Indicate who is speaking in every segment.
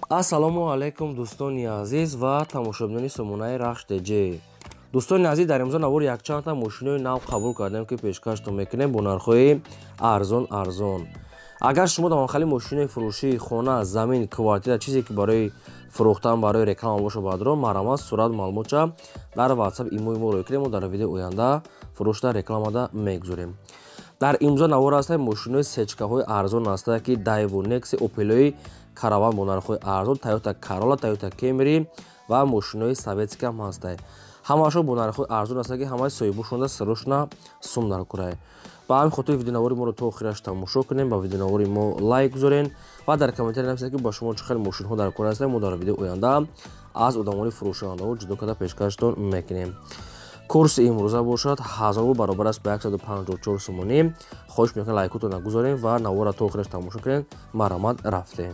Speaker 1: Ассалому алайкум, дӯстони азиз ва тамошобинони сомонаи Рахш ДЖ. Дӯстони азиз, дар имрӯза навори якчандта мошинои нав қабул кардем, ки пешкаштон мекунем бо нархҳои арзон арзон. Агар шумо дар хали мошинои фурӯшии хона, замин, квартира, чизе ки барои фурӯхтан, барои реклама боша, баъдро марҳамат, сурат, маълумотча дар WhatsApp, имои мо рӯй кунем, мо дар видеои оянда фурӯшда рекламада мегузорем. Дар имрӯза навор ҳастанд мошинои сечкаҳои арзон ҳастанд, ки Daewoo Nexia, Opel-ои Караван бо нархҳои арзон, Toyota Corolla, Toyota Camry ва мошинои советский ҳам ҳастанд. Ҳамаашон бо нархҳои арзон ҳастанд, ки ҳамаи соҳибошонда сирошна сум дар курай. Ба ҳамин хотир видеонавори моро то охираш тамошо кунем, ба видеонавори мо лайк гузорен ва дар комментария нависед, ки ба шумо чӣ хел мошинҳо дар кор ҳастанд. Мо дар видеои оянда аз одамони фурӯшандаҳо ҷудо карда пешкаштон мекунем. Курси имрӯза бошад 1000 рубл баробар аст ба 154 сомонӣ. Хоҳиш мекунам, лайкотонро гузорем ва наворро то охираш тамошо кунед. Марҳамат, рафтем.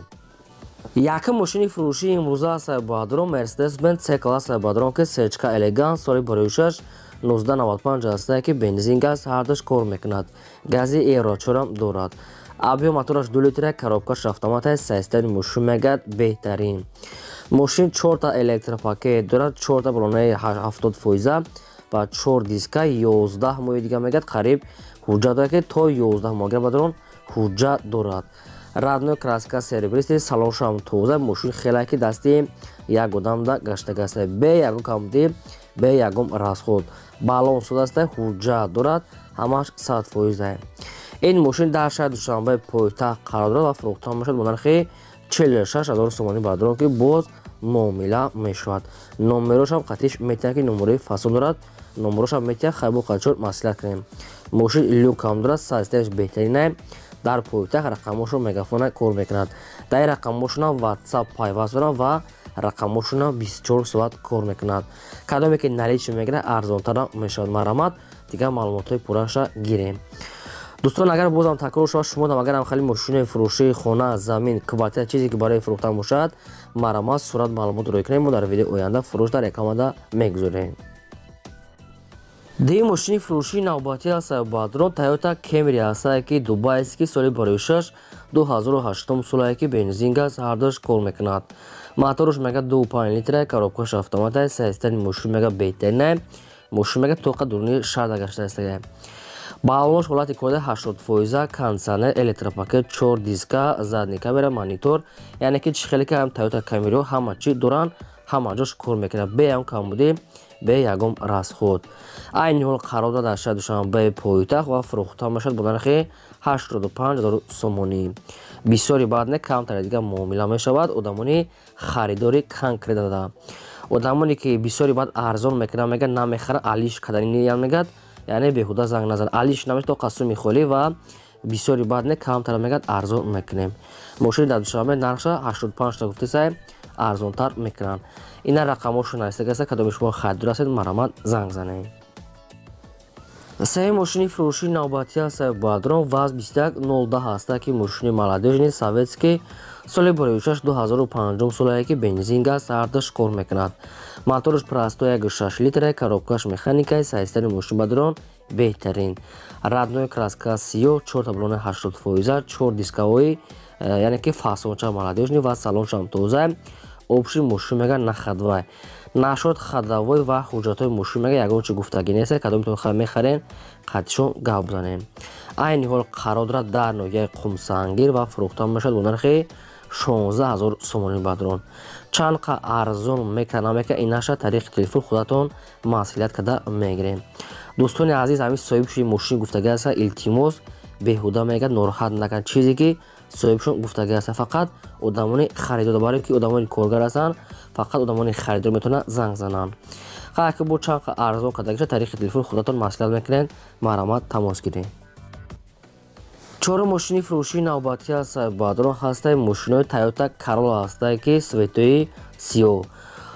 Speaker 1: Якум мошини фурӯшии имрӯза аст, баъдро Mercedes Benz C класс, баъдрон ки сечка элегант, соли бароишаш 1995 ҳастае, ки бензин, газ ҳардуш кор мекунад, гази Евро 4 дорад. Объём мотораш 2 литра, коробкаш автомат, системи мошин мегад беҳтарин. Мошин чорта электропакет дорад, чорта баллонаи 70% ва чор диска, 11 моҳи дига мегад қариб ҳуҷҷат дорад, ки то 11 моҳ агар бадрон ҳуҷҷат дорад. Родной краска серебристый, салоншам тоза. Мошин хеле ки дасти як одамда гаштагаста, бе ягон камбудӣ, бе ягон расход, баллон судаста, ҳуҷҷат дорад, ҳамаш 100%. Ин мошин дар шаҳри Душанбе, пойтахт қарор дорад ва фурӯхта мешавад бо нархи 46 000 сомонӣ, баъдрон ки боз муомила мешавад. Номерошам қатиш метиҳад, ки номерои фасон дорад, номерошам метиҳад. Хайбо қачор маслиҳат кунем. Мошин люкам дорад, системаш беҳтаринае. Дар пойтахт рақамошон мегафона кор мекунад, дар ин рақамошонам WhatsApp пайваст дорам ва рақамошонам 24 соат кор мекунад. Кадоме ки наличный мегирад, арзонтар мешавад. Марҳамат, дигар маълумотҳои пурраша гирем. Дӯстон, агар бозам такрор шавад, шумо дам агарам хеле мошинои фурӯшии хона, замин, квартира, чизе ки барои фурӯхтан бошад, марҳамат, сурат, маълумот рӯй кунем, мо дар видеои оянда фурӯш дар рекламада мегузорем. Дуюм мошини фурӯшии навбатӣ аст, баъдрон Toyota Camry ҳастае, ки дубайский, соли бароишаш 2008 солае, ки бензин, газ ҳардуш кор мекунад. Моторш мега 2,5 литра, коробкаш автомата, системи мошин мега беҳтарина. Мошин мега тоқа дуруни шаҳр гаштаистага. Баллонаш ҳолати кода 80%, кондиционер, электропакет, чор диска, задний камера, монитор, яъне ки чӣ хеле ки ҳам Toyota Camry ҳама чӣ доранд, ҳама ҷош кор мекунад, бе ягон камбудӣ, бе ягон расход. Айни ҳол қарор дорад дар шаҳри Душанбе, пойтахт ва фурӯхта мешавад бо нархи 85 000 сомонӣ. Бисёри баъд не, камтаре дигар муомила мешавад. Одамони харидори конкрет дада, одамоне ки бисёри баъд арзон мекунанд, мегӯяд намехарад, алиш кардани мегӯяд, яъне беҳуда занг назан, алиш намеш то қасуми холӣ. Ва бисёри баъд не, камтара мегӯяд, арзон мекунем. Мошини дар Душанбе нархша 85 та гуфтесай, арзонтар мекунанд. Ина рақамошо навистагаста. Кадоми шумо харидор ҳастед, марҳамат, занг занед. Сеюм мошини фурӯшии навбатӣ аст, баъдрон ВАЗ 21010 ҳаста, ки мошини молодёжный советский, соли бароишаш 2005 солае, ки бензин, газ ҳардуш кор мекунад. Моторш простой 1,6 литра, коробкаш механикаи, системи мошин бадрон беҳтарин. Родной краска сиёҳ, чор таблони 80%, чор дисковой, яъне ки фасонча молодёжный ва салоншам тоза. Общий мошин мега на ходовой, нашод ходовой ва ҳуҷҷатҳои мошин мега ягон чи гуфтагӣ нест. Кадомитон мехарен, қатишон гап занем. Айни ҳол қарор дорад дар ноҳияи Қумсангир ва фурӯхта мешавад бо нархи 16 000 сомонӣ. Бадрон чанд қа арзон мека намека, инаша тариқи телефон худатон маслиҳат карда мегирем. Дӯстони азиз, ҳамин соҳибши мошин гуфтагӣ аста, илтимос, беҳуда мегӯяд, нороҳат накард. Чизе ки соҳибшон гуфтагӣ аста, фақат одамони харидор, барои ки одамони коргар ҳастанд, фақат одамони харидор метавонанд занг зананд. Ки бо чанд қа арзон кардагиша, тариқи телефон худатон маслиҳат мекунед. Марҳамат, тамос гиред. Чорум мошини фурӯшии навбатӣ аст, баъдрон ҳастаи мошинои Toyota Corolla ҳастае, ки цветои сиёҳ,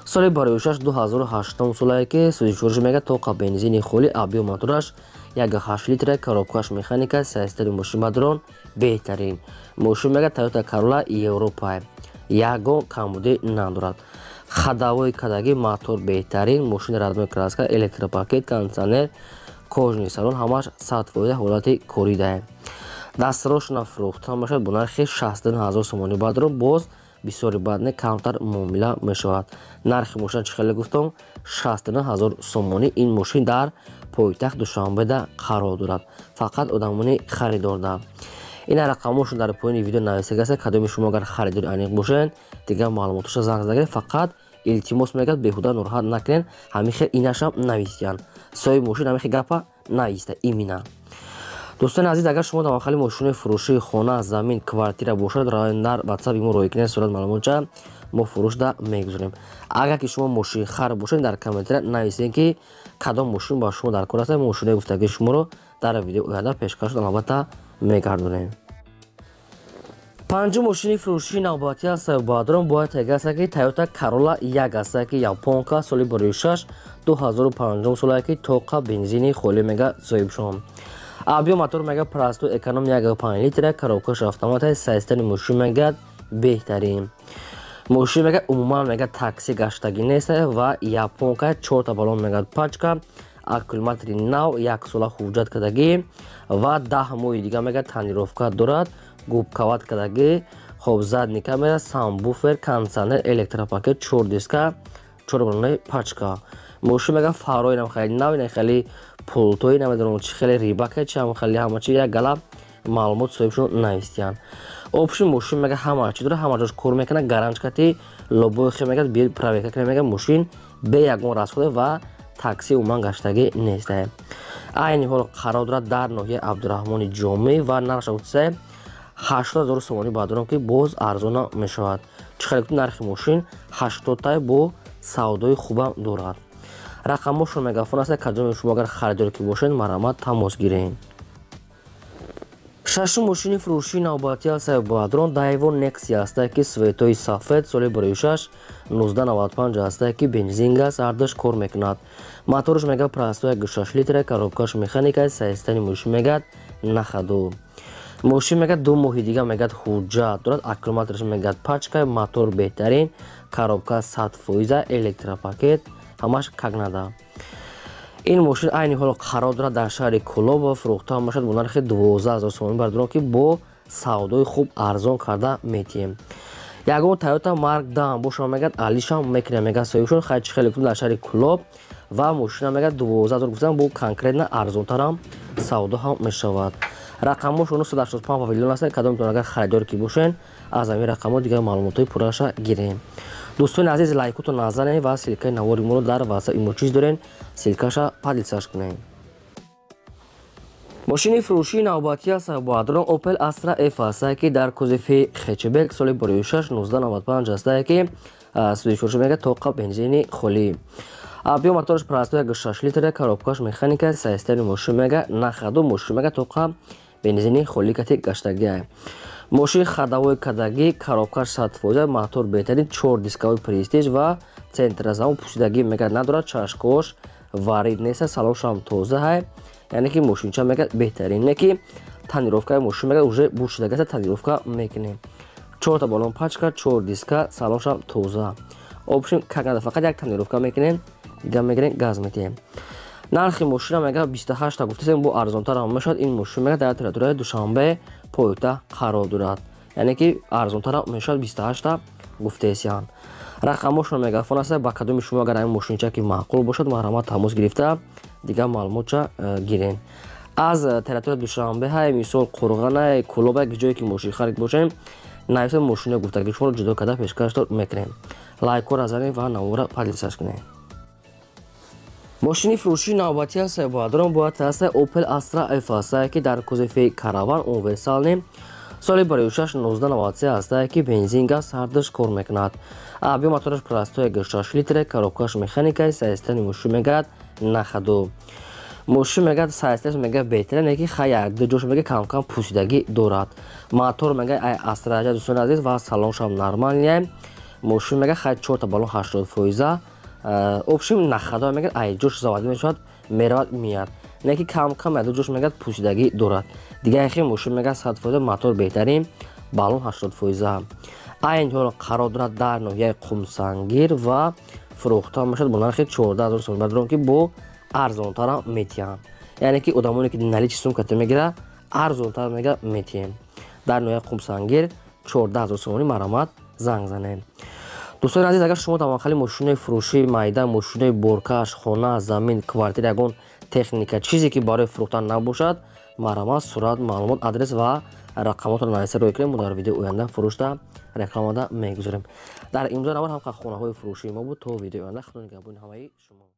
Speaker 1: соли бароишаш 2008 солае, ки сӯзишвориш мега тоқа бензини холи, объём мотораш 1,8 литра, коробкаш механика, системи мошин бадрон беҳтарин. Мошин мега Toyota Corolla Европа, ягон камбудӣ надорад, ходовой кадаги, мотор беҳтарин. Мошини родной краска, электропакет, кондиционер, кожаный салон, ҳамаш 100% ҳолати коридае. Дастрошона фурӯхта мешавад бо нархи 69 000 сомонӣ. Баъдро боз Бисёри бад не, камтар муомила мешавад. Нархи мошина чӣ хеле гуфтам, 69 ҳазор сомонӣ. Ин мошин дар пойтахт Душанбеда қарор дорад, фақат одамони харидорда. Ина рақамошон дар поёни видео нависагааст. Кадоми шумо агар харидори аниқ бошед, дигар маълумотоша занг задагиред. Фақат илтимос мегӯяд, беҳуда нороҳат накунед. Ҳамин хел инашам нависиянд, соҳиби мошин ҳамин хел гапа нависта имина. Дӯстони азиз, агар шумо дар махали мошинои фурӯшии хона, замин, квартира бошад, дар ватсапи мо роҳӣ кунед сурат, маълумотча мо фурӯшда мегузорем. Агар ки шумо мошинхар бошед, дар комментария нависед, ки кадом мошин ба шумо дар кор аст. Мошинои гуфтагии шуморо дар видео оянда пешкаш албатта мегардонем. Панҷум мошини фурӯшии навбатӣ аст, баъдрон бояд тега аст, ки Toyota Corolla 1 аст, ки японка, соли 2006, 2005 солае, ки тоқа бензини холӣ мега соҳибшон. Объём мотор мега простой, эконом, 1,5 литра, коробкаш автомат. Состояние мошин мегӯяд беҳтарин. Мошин мега умуман мега такси гаштагӣ нест ва японка, чорта баллон мегӯяд пачка, аккумулятори нав, як сола ҳуҷҷат кардагӣ ва 10 моҳи дига мега тонировка дорад, губкават кардагӣ. Хоб, задний камера, сабвуфер, кондиционер, электропакет, чор диска, чор баллони пачка. Мошин мега фароинам хеле нав, ина хеле пултои намедонам чи хеле рибака чи ҳам хеле ҳама чи як гала маълумот соҳибшон навистиянд. Общий мошин мега ҳама чи дора, ҳама ҷош кор мекунад, гаранчкати лобои хе мега бир проверка кунад. Мега мошин бе ягон расходе ва такси умуман гаштагӣ нест. Айни ҳол қарор дорад дар ноҳияи Абдураҳмони Ҷомӣ ва нархша гуфтасе 80 ҳазор сомонӣ, баъдорам ки боз арзона мешавад. Чӣ хеле нархи мошин 80-тай, бо савдои хубам дорад. Рақамошон мегафон аст. Кадоме шумо агар харидор ки бошед, марҳамат, тамос гиред. Шашум мошини фурӯшии навбатӣ аст, баъдрон, Дайво Некси аст, ки цветои сафед, соли 2006, 1995 аст, ки бензин, газ ҳардуш кор мекунад. Моторш мега простой, 6 литра, коробкаш механика. Состояние мошин мегӯяд на ходу. Мошин мегӯяд 2 моҳи дига мегӯяд ҳуҷҷат дорад, аккумуляторш мегӯяд пачка, мотор беҳтарин, коробка 100%, электропакет, ҳамаш как надо. Ин мошин айни ҳол қарор дорад дар шаҳри Кӯлоб ва фурӯхта мешавад бо нархи 12 000 сомонӣ, бардорон ки бо савдои хуб арзон карда метиҳем. Ягон Тойота Марк дам боша, мегӯяд, алишам мекунем, мегӯяд соҳибшон. Хай, чӣ хеле дар шаҳри Кӯлоб ва мошина мегӯяд 12 000 гуфтам, бо конкретно арзонтарам савдо ҳам мешавад. Рақамҳошо 985 павилон аст. Кадомтон агар харидор ки бошен, аз ҳамин рақамҳо дигар маълумотҳои пурраша гирем. Дӯстони азиз, лайкото назанед ва ссылкаи навори моро дар ватсап имо чиз дорен, ссылкаша поделиться кунед. Мошини фурӯшии навбатӣ аст, баъдрон, Opel Astra F аст, ки дар кузови хэтчбек, соли 2006, 1995 аст, ки сӯзишворша мега тоқа бензини холӣ. Объём мотораш простой, 6 литра, коробкаш механика. Состояние мошин мега на ходу. Мошин мега тоқа бензини холӣ кати гаштагиа. Мошин ходовой кардагӣ, коробкаш 100%, мотор беҳтарин, чор дисковой престиж ва центрозамок, пӯшидагӣ мега надорад, чашкош варид неста, салоншам тоза ҳай, яъне ки мошинча мега беҳтарин. Не ки тонировкаи мошин мега уже бушидагиаста, тонировка мекунем. Чорта баллон пачка, чор диска, салоншам тоза, общем, как надо. Фақат як тонировка мекунем, дига мегирем, газ метиҳем. Нархи мошина мега 28-та гуфтасем, бо арзонтар ҳам мешавад. Ин мошин мега дар территорияи Душанбе пойтахт қарор дорад, яъне ки арзонтар ҳам мешавад, 28-та гуфтесиян. Рақамҳошон мегафон аст. Ба кадоми шумо агар ҳамин мошинча ки маъқул бошад, марҳамат, тамос гирифта дигар маълумотча гирен. Аз территорияи Душанбе ҳай, мисол Қурғана, Кӯлоба, як ҷое ки мошин харид бошем, нависа, мошино гуфтаги шуморо ҷудо карда пешкаштон мекунем. Лайкҳоро занед ва навора поделиться кунед. Мошини фурӯшии навбатӣ аст, баъдрон, бояд аст, Opel Astra F аст, ки дар кузови караван, универсальный, соли 2006, 1993 аст, ки бензин, газ ҳардуш кор мекунад. Объём мотораш простой, 6 литра, коробкаш механика. Состояние мошин мегӯяд на ходу. Мошин мегӯяд состояние мегӯяд беҳтарин, не ки хай як ду ҷош мега камкам пӯсидагӣ дорад. Мотор мега ай Астраҷа, дӯстони азиз, ва салоншам нормальный. Мошин мега хай чорта баллон 80%, общем, на ходу, мегӯяд ай ҷош заводӣ мешавад, меравад, меяд, не ки кам-кам як ду ҷош мегӯяд пӯсидагӣ дорад. Дигар хе мошин мегӯяд 100%, мотор беҳтарин, баллон 80%. Айни ҳол қарор дорад дар ноҳияи Қумсангир ва фурӯхта мешавад бо нархи 14 000 сомонӣ, бардорам ки бо арзонтарам метиҳанд, яъне ки одамоне ки наличный сумката мегира, арзонтар мега метиҳем. Дар ноҳияи Қумсангир 14 000 сомонӣ, марҳамат. Занг занед. Дӯстони азиз, агар шумо тавонхали мошинои фурӯшии майда, мошинои боркаш, хона, замин, квартира, ягон техника, чизе ки барои фурӯхтан набошад, марҳамат, сурат, маълумот, адрес ва рақамотро нависа рӯй кунем. Мо дар видеои оянда фурӯшда рекламада мегузорем. Дар имрӯза навор ҳамқа хонаҳои фурӯшии мо буд. То видеои оянда, худо нигаҳбони ҳамаи шумо.